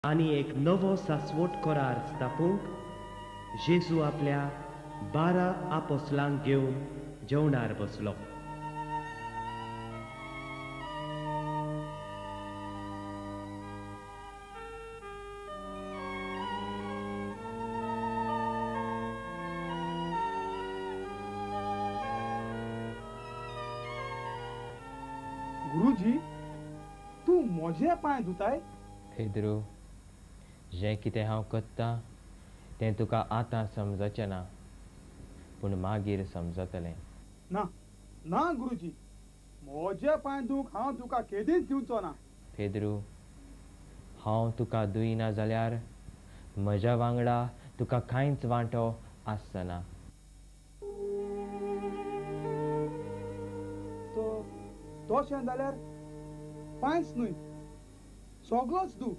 आनी एक नवो सासवट करार स्थापूंक जेजू आपल्या 12 आपोसलांक घेवन जेवणार बसलो. गुरुजी, तूं म्हजे पांय धुताय? पेद्रू, जें कितें हांव करतां तें तुका आतां समजचें ना, पूण मागीर समजतलें. ना ना गुरुजी, म्हजे पांय धुवंक हांव तुका केदींच दिवचो ना. पेद्रू, हांव तुका दुयना जाल्यार म्हज्या वांगडा तुका कांयच वांटो आसना. तशें जाल्यार पांयच न्हय, सगळोच धू.